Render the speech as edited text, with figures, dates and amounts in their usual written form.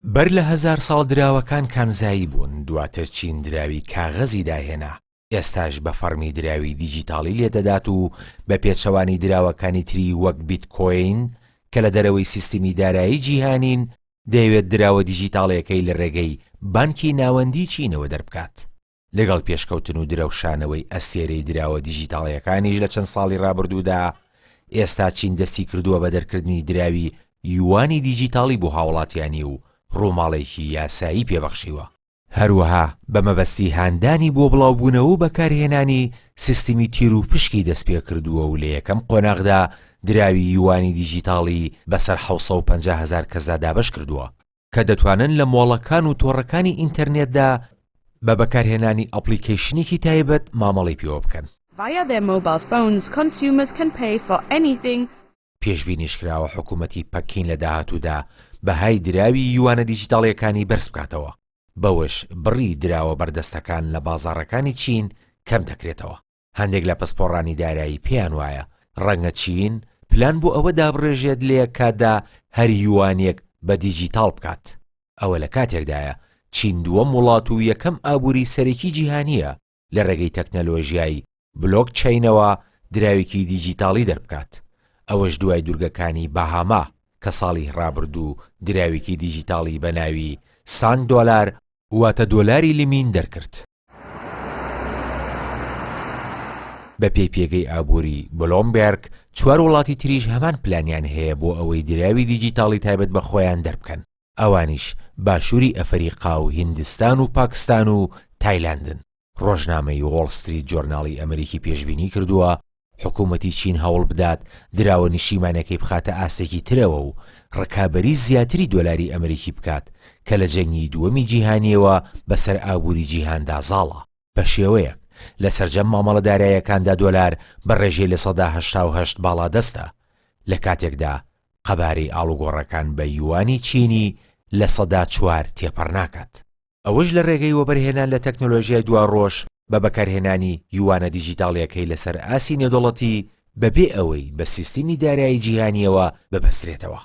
بەر لە هەزار ساڵ دراوەکان کانزایی بوون، دواتر چین دراوی کاغەزی داهێنا، ئێستاش بە فەڕمی دراوی دیجیتاڵی لێدەدات و بە پێچەوانەی دراوەکانی تری وەک بیتکۆین کە لە دەرەوەی سیستمی دارایی جیهانین، دەیەوێت دراوە دیجیتاڵیەکەی لە رێگەی بانکی ناوەندی چینەوە دەربکات. لەگەڵ پێشکەوتن و درەوشانەوەی ئەستێرەی دراوە دیجیتاڵیەکانیش لە چەند ساڵی رابردوودا، ئێستا چین دەستی کردووە بە دەرکردنی دراوی یوانی دیجیتاڵی بۆ هاوڵاتیانی و رووماڵێکی یاسایی پێبەخشیوە. هەروەها بە مەبەستی هاندانی بۆ بڵاوبوونەوە و بەکارهێنانی، سیستمی تیروپشکی دەستپێکردووە و لە یەکەم قۆناغدا دراوی یوانی دیجیتاڵی بەسەر 750 هەزار کەسدا دابەشکردووە، کە دەتوانن لە مۆڵەکان و تۆڕەکانی ئینتەرنێتدا بە بەکارهێنانی ئەپڵیکەیشنێکی تایبەت مامەڵەی پێوە بکەن. Via their mobile phones, consumers can pay for anything. پێشبینیش کراوە حکومەتی پەکین لە داهاتوودا بەهای دراوی یوانە دیجیتاڵییەکانی بەرزبکاتەوە، بەوەش بڕی دراوە بەردەستەکان لە بازاڕەکانی چین کەمدەکرێتەوە. هەندێک لە پسپۆڕانی دارایی پێیان وایە ڕەنگە چین پلان بۆ ئەوە دابڕێژێت لە یەک کاتدا هەر یوانێک بە دیجیتاڵ بکات. ئەوە لە کاتێکدایە چین دووەم وڵات و یەکەم ئابووری سەرەکی جیهانییە لە ڕێگەی تەکنەلۆژیای بلۆک چەینەوە دراوێکی دیجیتاڵی دەربکات، ئەوەش دوای دورگەکانی باهاما کە ساڵی ڕابردوو دراوێکی دیجیتاڵی بە ناوی سان دۆلار واتە دۆلاری لمین دەرکرد. بەپێی پێگەی ئابووری بلۆمبێرگ، چوار وڵاتی تریش هەمان پلانیان هەیە بۆ ئەوەی دراوی دیجیتاڵی تایبەت بە خۆیان دەربکەن. ئەوانیش باشووری ئەفەریقا و هیندستان و پاکستان و تایلاندن. ڕۆژنامەی وۆڵ ستریت جۆرناڵی ئەمریکی پێشبینی کردووە حکوومەتی چین هەوڵ بدات دراوە نیشتیمانەکەی بخاتە ئاستێکی ترەوە و ڕکابەری زیاتری دۆلاری ئەمریکی بکات کە لە جەنگی دووەمی جیهانییەوە بەسەر ئابووری جیهاندا زاڵە بە شێوەیەک لە سەرجەم مامەڵە دارایەکاندا دۆلار بە ڕێژەی 88% باڵادەستە لە کاتێکدا قەبارەی ئاڵوگۆڕەکان بە یوانی چینی 4% تێپەڕ ناکات. ئەوەش لە ڕێگەی وەبەرهێنان لە تەکنۆلۆژیای دواڕۆژ بە بەکارهێنانی یوانە دیجیتاڵییەکەی لەسەر ئاستی نێودەوڵەتی بەبێ ئەوەی بە سیستمی دارایی جیهانییەوە ببەسترێتەوە.